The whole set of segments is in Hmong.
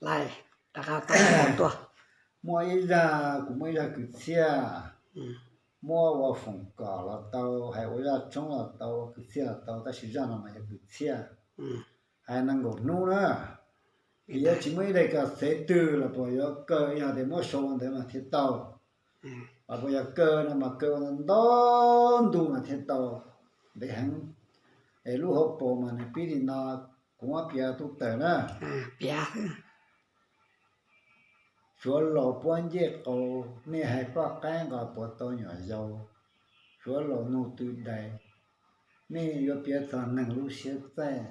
Lais, rov qab tau tuaj. Muaj ib zaj, kuv muaj ib zaj kwv txhiaj, muab ua foom kom los tau, hais ua zaj tshoob los tau, ua kwv txhiaj los tau, tab sis zaj no mas yog kwv txhiaj. Hais nees nkaum hnub na, es yuav tsis muaj ib daim kas xev twg los puas yuav kaw, yog tias muab sau ua ntawd mas thiaj tau. Los puas yog kaw no mas kaw ua ntau ntu mas thiaj tau. Ntev heev. Es lub hauv paus mas nws pib li no, kuv muab piav tub tawm na. Suav laus puab ncej qaus, nej hais poj qaib nqos puas tau nyuam yaus. Suav laus nug tw dais, nej yuav piav txog neeg lub siab txaij.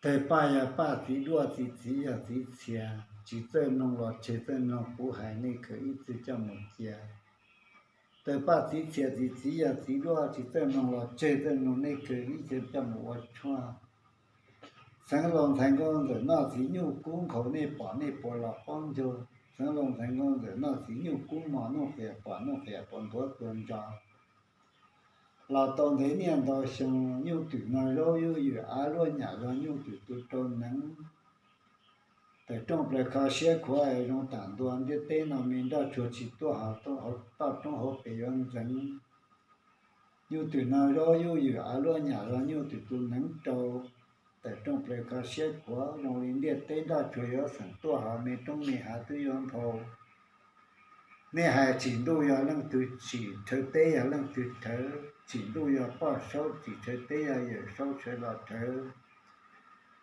Tawg paj yog paj txiv duaj, txiv txiv yog txiv txhia, tsis txawj mloog los tseg txawj mloog, kuv hais nej khaws ib txwm coj mus cia. Tawg paj txiv txhia, txiv txiv yog txiv duaj, tsis txawj mloog los tseg txawj mloog, nej khaws ib txwm coj mus ua tshuaj. Xeev laus ntxhais nkauj ntxawm noj txiv nyuj kub nkhaus, nej pom nej puas los qaub ncaug. Xeev laus ntxhais nkauj ntxawm noj txiv nyuj kub mos, nuj qias pom nuj qias puas ntuav tuag nrov. Los tau ntev niaj ntau xyoo, nyuj twm no zaub yuj ywm, av luaj nyam zog nyuj twm tu rau neev. Tawm rooj plaws kho siab khuav, zoo tam ntua ntiaj teb no me nroj tsuag tsis tuaj, hauv toj roob hauv pes yuav ntxeev. Nyuj twm no zaub yuj ywm, av luaj nyam zog nyuj twm tu neev rau. Tawm rooj plaws kho siab khuav, zoo li ntiaj teb nroj tsuag yuav xeem tuaj, hauv me roob me hav twb yuav nphau. Nej hais tsim ntuj yog leej twg tsim, rhawv teb yog leej twg rhawv, tsim ntuj yog poj saub tsim, rhawv teb yog yawm saub sawv los rhawv.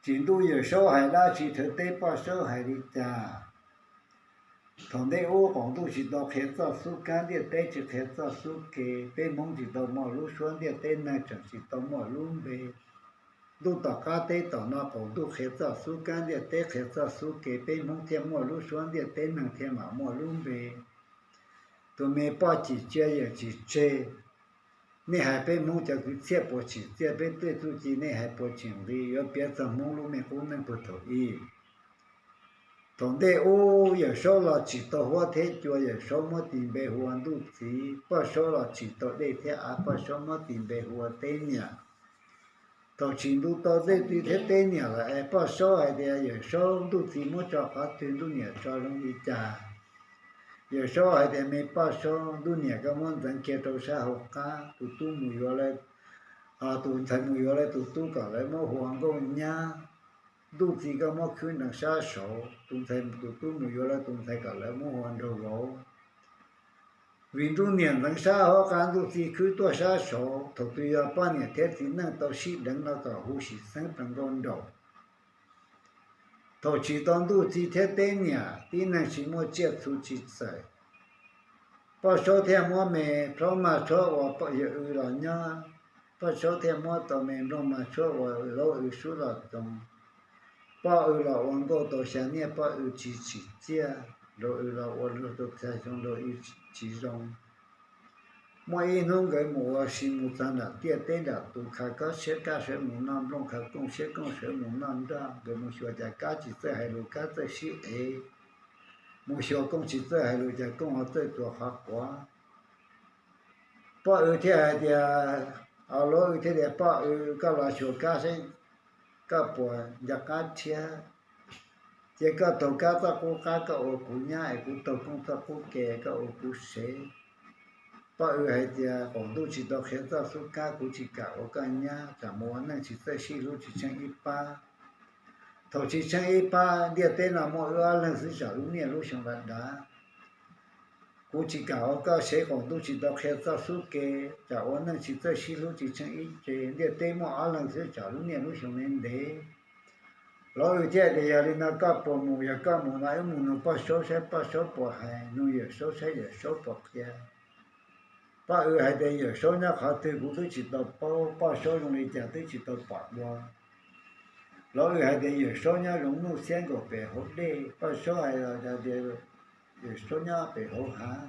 Tsim ntuj yawm saub hais dab tsi, rhawv teb poj saub hais li cas? Thaum ntej ub qaum ntuj tsis tau qhia txoj xub kab, ntiaj teb tsis qhia txoj xub ke, peb Hmoob tsis tau muaj lub suab, ntiaj teb neeg tseem tsis tau muaj lub npe. Ntuj tom qab teb tom no qaum ntuj qhia txoj xub kab, ntiaj teb qhia txoj xub ke, peb Hmoob thiaj muaj lub suab, ntiaj teb neeg thiaj mam muaj lub npe. Tus me poj cim cia yawm tsim tseg. Nej hais peb Hmoob cov kwv txhiaj puas tsim txiaj, peb tej txuj ci nej hais puas tsim nqi, yuav piav txog Hmoob lub me qub neej puag thaum ub. Thaum ntej ub yawm saub los tsim tau huab thiab cua, yawm saub muab tis npe hu ua ntuj txiv, poj saub los tsim tau dej thiab av, poj saub muab tis npe hu ua teb niam. Thaum tsim ntu tau dej thiab teb niam lawm es poj saub hais tias, yawm saub, ntuj txiv muab tso qhov twg, ntuj niam tso zoo li cas? Yawm saub hais tias, me poj saub, ntuj niam koj muab ntxeev kiag rau sab hauv qab, tus tub mus yuav lawv, tus ntxhais mus yuav lawv tus tub kom lawv muab hu ua nkauj nyab. Ntuj txiv koj muab khwb nees sab saud, tus ntxhais, tus tub mus yuav lawv tus ntxhais kom lawv muab hu ua nraug vauv. Vim ntuj niam ntxeev sab hauv qab, ntuj txiv khwb tuaj sab saud, thaum twg yog poj niam thiab txiv neej tau sib deev no kom hu sim xeeb plaws nkauj nraug. Thaum tsim tau ntuj txiv thiab teb niam, tib neeg tsis muaj tsiaj txhu tsis txawm. Poj saub thiaj muab me plaub maj tshuab ua poj, yawm w los nyob, poj saub thiaj muab tau me nplooj maj tshuab ua laub w sub los txoos. Poj w los ua nkauj tau xya niaj, poj w tsis tsim txiaj, nraug w los ua nraug tau xya xyoo, nraug w tsis zoo. Muaj ib hnub nkawd mus ua si mus txog nram tiaj teb nram tus, khav kob siab kab sawv mus noj nplooj, khav kooj siab kooj sawv mus noj nroj, nkawd mus xyuas cas kab tsis txawj hais lus, kab txawj sib ev. Mus xyuas kooj tsis txawj hais lus, cas kooj ho txawj tuav qhov quav. Poj w thiaj hais tias, laub w thiaj tias, poj w, koj los xyuas kab seb koj puas nco qab rhiab. Cia koj taug kab txoj qub qab, koj ua kuv nyab, es kuv taug kooj txoj qub ke, koj ua kuv sev. Poj w hais tias, qaum ntuj tsis tau qhia txoj xub kab, kuv tsis kam ua koj nyab, tsam mus ua neej tsis txawj sib hlub, tsis tsheej ib pab. Thaum tsis tsheej ib pab, ntiaj teb no muaj wb ob leeg xwb, tsam lub niaj lub xyoo dav dav. Kuv tsis kam ua koj sev, qaum ntuj tsis tau qhia txoj xub ke, tsam ua neej tsis txawj sib hlub, tsis tsheej ib tse, ntiaj teb muaj ob leeg xwb, tsam lub niaj lub xyoo ntev ntev. Laub w thiaj tias, yog li no koj puas mus? Yog koj mus no wb mus nug poj saub saib poj saub puas hais, nug yawm saub saib yawm saub puas qhia. Poj w hais tias, yawm saub nyob qhov twg kuv twb tsis tau paub, poj saub zoo li cas twb tsis tau pom dua. Laub w hais tias, yawm saub nyob zoov nuj xiab nkaum pem hauv dej, poj saub hais tias, yawm saub nyob pem hauv hav.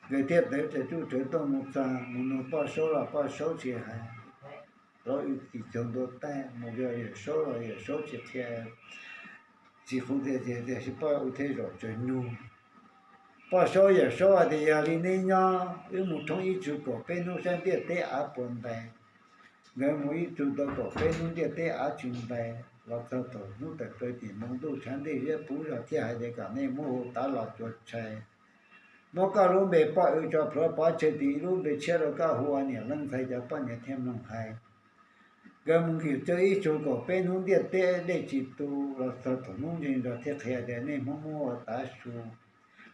Nkawd thiaj tawv rawv tsuj rawv tooj mus txog, mus nug poj saub los poj saub tsis hais. Laub w kis caug ntua taij mus, yawm saub los yawm saub tsis qhia, tsis qhuav tias tias tias, poj w thiaj zaum tsawg nug. Poj saub yawm saub hais tias, yog li neb nyob, wb mus thoob ib tsug kaum peb hnub saib ntiaj teb av puas ntais. Nkawd mus ib tug tau kaum peb hnub ntiaj teb av tsis ntais, los txog thaum hnub tawm plaws tim npoo ntuj tshav ntuj ziab puv zog thiaj hais tias kom nej muab hu tav los tsuas tshais, muab koj lub npe poj ua tso plhuav pov tseg, tis ib lub npe tshiab rau koj hu ua niam leej ntxhais cov poj niam thiaj mloog hais. Nkawd mus nkim rau ib tug kaum peb hnub ntiaj teb dej tsis tu, los txog thaum hnub ntse zog thiaj qhia tias nej muab muab ua tav su,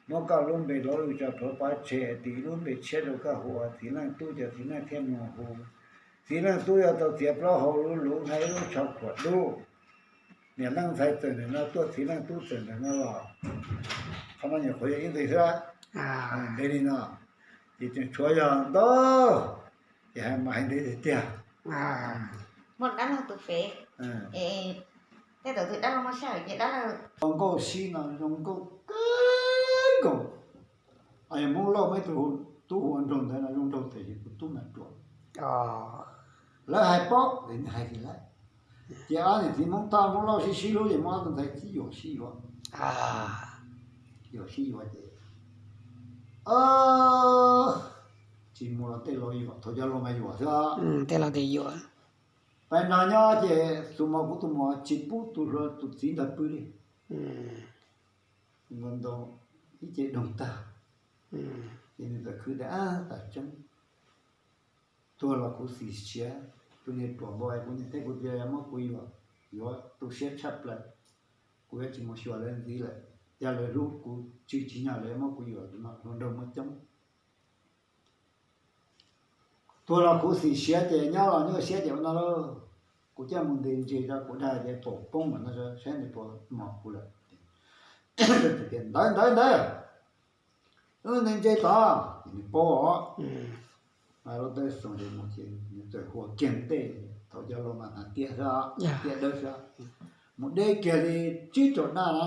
muab koj lub npe los ua tso plhuav pov tseg, tis ib lub npe tshiab rau koj hu ua txiv leej tub, cov txiv neej thiaj mloog hu. Txiv leej tub yuav tau txiav plaub hau lub luv, ib lub tsho khuam dub. Niam leej ntxhais txawm ntawm no tuaj, txiv leej tub txawm ntawm no los. Qhov no nyuam qhuav yog ib nqis xwb, ntev li no, ces tseem tshuav yog ntau, ces hais mas hais ntev tiag tiag. Muaj dab laug tus fev, tej tus dab laug muaj sij hawm ces dab laug. Nkauj Sib no zoo nkauj kawg nkaus. Yog Hmoob Lauj, muaj ib tug tub hu ua Nraug Ntawv no zoo nraug tiam sis tus tub mas ruam. Lawv hais paub, lawv hais li lawm. Ces ob niam txiv Hmoob Thoj Hmoob Lauj sib sib hlub ces muaj ob tug ntxhais sib yuam sib yuav. Yuam sib yuav ces tsis mus los tej laus yuam, thaum cov laus mas yuam xwb. Tej laus tias yuam. Pais nrog nyob ces tus mos kuv tus muam tsis pub tus hluas tus txiv ntawd pw li. Ntau ntau ib ce doog tag, ces nws txawm khwv tias, Ab, tas tseeb, tuag los kuv xim siab, tus niag ruam npaum kuv niam thiab kuv txiv yuav muab kuv yuam, yuav tu siab tshaj plaws. Kuv yuav tsis mus xyuas lawv ntxiv lawm, yog lawv hlub kuv tswv tsis nyog lawv yuav muab kuv yuam no, hluas nraug muaj coob. Tuag los kuv xim siab ces nyob los nyuaj siab ces ua no lauj. Kuv coj mus ntes ntses rau, kuv dag tias pom poob mas no saib nws puas mos kuv lawm. Ntawd ntawd ntawd, wb ntes ntses tod, ces nws paub os. Lub tawb xoo ces mus ces nws txawm hua kiag ntej, thaum cov laus mas hnav tiab xwb, tiab dawb xwb, mus deb kiag li tsib rau daj na.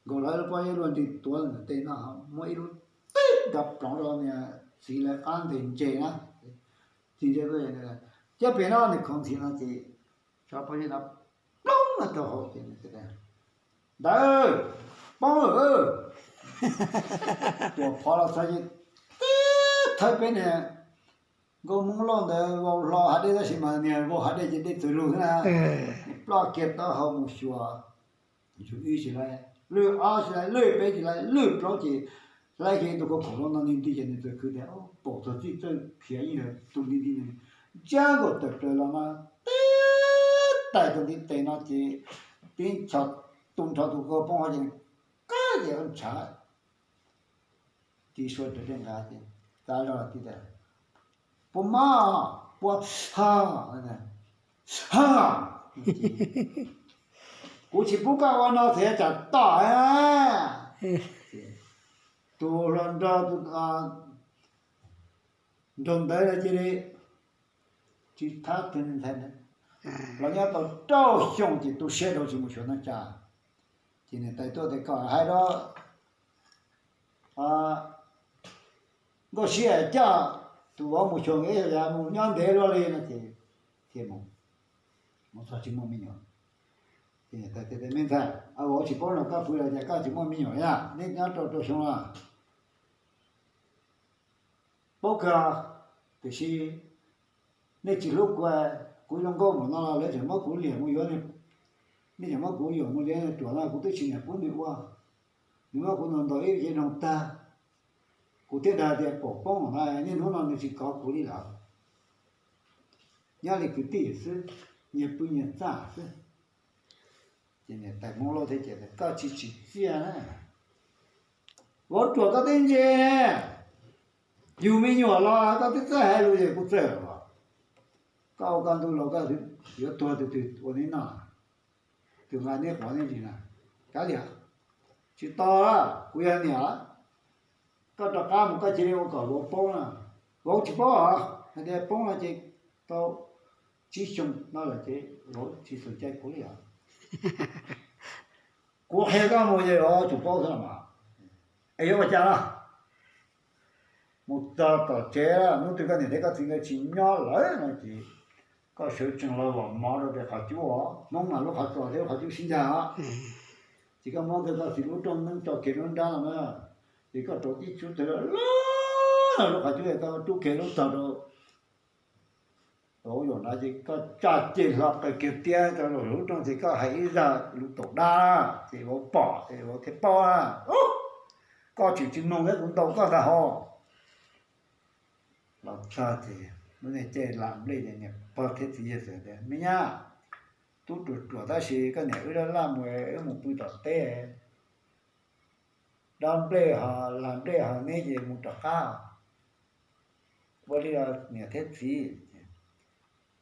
Nkaus lawv lub pob zeb luaj nti tuav ntawm tej no, muab ib lub tib nrov ploov rau niag txiv lawv qab ntes ntses na. Txiv ntses, cov pem no nws khoov ntxhias no ces tso pob zeb no ploog no rau hauv ces nws tias, Ntawd, poob lawm. Tuam phov los txog ces tib thawb peb niag nkauj Hmoob Lauj ntawd vau hlo hav dej tab sis mas niag vau hav dej ces dej txawv lug xwb na. Ploj kiag taub hau mus xyuas, yus ib tsis laib, lwj ob tsis laib, lwj peb tsis laib, lwj plaub ces laib kiag tus kaus khoom no nti nti ces nws txawm khwv tias, Pom txog txij txawj khiav yeej yog tus nti nti no. Ntsiab nkaus tawm plaws los no, tib tais tus ntiv tes no ces tib ncho tu nrho tus kaus poob hauv ces nws kab ces ua ntshav ti sua raws dej nqa ces txav zog tias, Puas mab? Puas ha? Ha! Kuv tsis pub koj ua no txiv tsam tom. Tus hluas nraug, tus nraug ntawd cia li tsis thab tus ntxhais ntawd los nyob tau rau xyoo ces tu siab rau tsis mus xyuas neej tsa. Ces niam tais tuaj tias, Koj hais rau Nkauj Sib coj tus vauv mus xyuas nkawd ib yav mus nyob ntev luaj li no ces thiaj mus, mus txog tsis muaj me nyuam. Ces niam tais tias, Me ntxhais, vauv tsis paub no koj pw los cas koj tsis muaj me nyuam na, neb nyob rau rau xyoo los paub kawg, tiam sis nej tsis hlub kuv, kuv zoo nkauj npaum no los lawv tseem muab kuv liam mus yuav, nej tseem muab kuv yuam mus liam ruam no kuv twb tsis niam pub nws ua, nws muab kuv ntaus ntaus ib ce noog tag, kuv thiaj dag tias pom poob no, niaj hnub no nws tsis kov kuv li lawm. Nyob li kwv tij xwb, nyias pw nyias txaj xwb. Ces niam tais Hmoob Lauj thiaj tias, Koj tsis tsim txiaj na, vauv ruam koj twb ntse, yug me nyuam los koj twb txawj hais lus ces kuv txawj los. Koj ua koj ntuj laus koj yuav tuag tus twg ua neb noj, tus nqa neb quav neb ntsis na, kav liam. Tsis tau, kuv yog niam, koj rov qab mus koj cia li ua kom vauv paub na. Vauv tsis paub os, hais tias poob no ces tau tsib xyoo no lawm ces vauv tsis xum cai kuv li os. Kuv qhia koj mus ces vauv tsum paub xwb los mas, es yuav ua cas los? Mus txog tom tsev, hnub twg koj niam thiab koj txiv nkawd tsis nyob lawm no ces koj sawv tsees los vom mov rau pem qhov cub os. Hmoob mas lub qhov txos thiab lub qhov cub sib nkag os. Ces koj muab koj txiv lub rooj neeb tso kiag lub nrab no na, ces koj rau tib tsuj tawg loj loj lub qhov cub, koj rub kiag lub tog rau Thaum yam no ces koj tsa ceg hlo qw kiag tiab rau lub rooj ces koj hais ib zaj lus tom dab ces vauv pom ces vauv thiaj paub na. Koj tseem tsis mloog thiab kuv ntaus koj ntag hos. Los txog ces lub niag caij lam nplej ces niam pog thiab txiv yawg txawm tias, Me nyab, tub ruam ruam tab sis koj niam wb laj laj mus, wb mus pw tom teb, dob nplej ho lam nplej ho neb ces mus rov qab. Ua li os niam thiab txiv.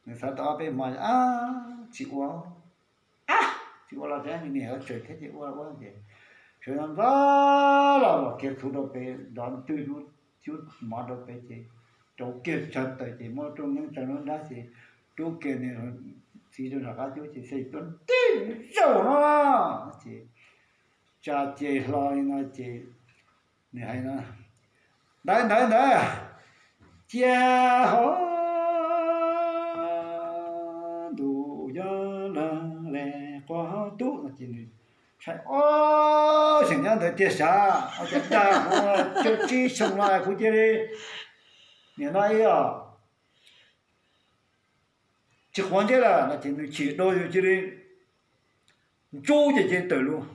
Nws xav tau ob peb hmo, Ab, tsis ua, tsis ua los tsis, niam tseem thiab ces ua ua ces sawv ntxov los los kiag txhuv rau pem, nrov ntwg lub cub mov rau pem ces rau kiag tsawg taws ces muab rooj neeb tsa lub nrab ces rub kiag niam txiv rau nram qab cub ces xej tuab ntij zaum no ces tsa ces hlo li no ces nws hais no, Ntawd ntawd ntawd, cia ho ntuj yog lawm le quas tub no ces nws saib, Ob, xyem nyob ntawd tiag sav, ua cas dag kuv tsib xyoo no kuv cia li nim no ib os tsis quav ntsej lawm no ces nws chim dua yus cia li ntsub ces cia li tawm lus,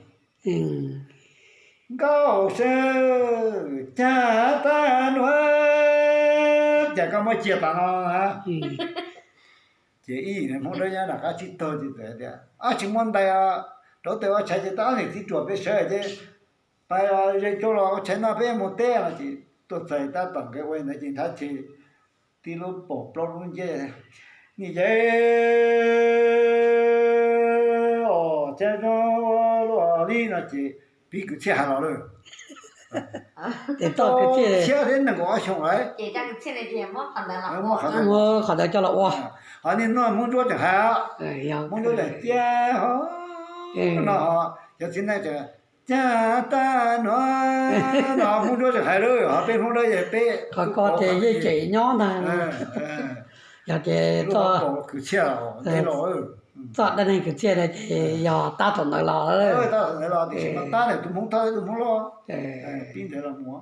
Nkauj Sawm, cas tag nuav, cas koj muab cia tas no na? Ces ib yim Hmoob Dawb nyob nram qab tsib taug ces txawm tias, Ab, tsis muaj ntais, rauv taws ua tshais ces tab niam txiv ruam peb sawv ces pais ze rau los ua tshais noj peb mus teb no ces tuaj txais tab tom nkawd ua li ntawd ces nrhav tsheb tib lub paum plaub lub nceb, Niam yawg, os, cas zoo ua luaj li no ces pib kwv txhiaj hais los lawm. Ces tau kwv txhiaj thiab nees nkaum ob xyoos lawm, muab qhov ntawd coj los ua. Ho niaj hnub Hmoob Ntsuab tseem hais, Hmoob Ntsuab tseem cia ho no ho cov txiv neej tseem cia tag nuav no Hmoob Ntsuab tseem hais lawm, ho peb Hmoob Dawb yog peb qhov ko ces yeej tseem nyob ntag. Yog ces kwv txhiaj, txoj dab neeg kwv txhiaj no ces yog tab tom ntawd los, tab tom ntawd los tiam sis mas tab tus Hmoob Thoj tus Hmoob Loj pib ntawd los mus.